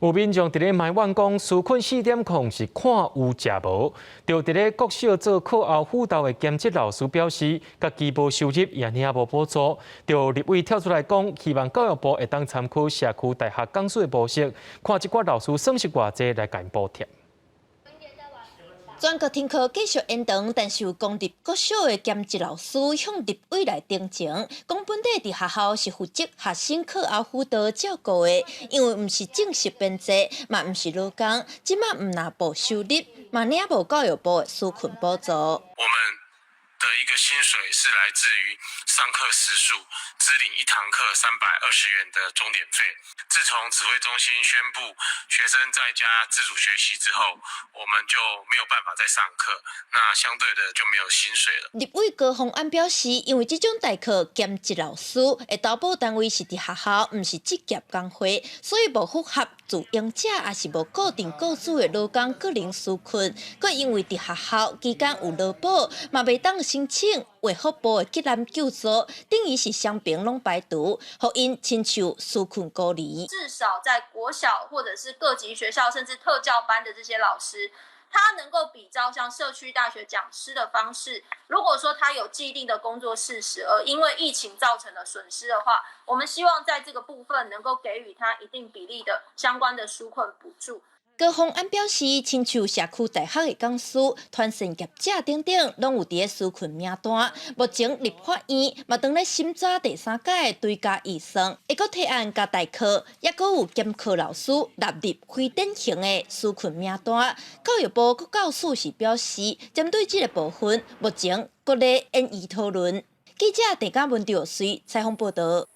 有民眾佇咧埋怨講，紓困4.0是看有食無。就佇咧國小做課後輔導的兼職老師表示，家己無收入也領無補助。就立委跳出來講，希望教育部會當參考社區大學講師的模式，看這寡老師損失偌濟來共𪜶補貼。全國停課繼續延長，但是有公立國小的兼職老師向立委來陳情，講本底佇學校是負責學生課後輔導照顧的，因為毋是正式編制，嘛毋是勞工，這馬毋但無收入，嘛領無教育部的紓困補助。我們的一個薪水是來自於上課時數，支領一堂課320元的鐘點費。自從指揮中心宣布學生在家自主學習之後，我們就沒有辦法再上課，那相對的就沒有薪水了。立委高虹安表示，因為這種代課兼職老師的投報單位是佇學校，毋是職業工會，所以無符合自營者，抑是無固定雇主的勞工個人紓困。閣因為佇學校期間有勞保，嘛袂當申請衛福部的急難救助，等於是雙邊攏排除，予𪜶親像紓困孤兒。至少在國小或者是各級學校，甚至特教班的這些老師，他能夠比照像社區大學講師的方式，如果說他有既定的工作事實，而因為疫情造成的損失的話，我們希望在這個部分能夠給予他一定比例的相關的紓困補助。高虹安表示，親像社區大學的講師、團膳業者等等，攏有佇咧紓困名單。目前立法院嘛當咧審查第三階的追加預算，會閣提案共代課，抑閣有兼課老師納入非典型的紓困名單。教育部國教署是表示，針對這個部分，目前閣咧研議討論。記者鄭嘉文、趙水採訪報道。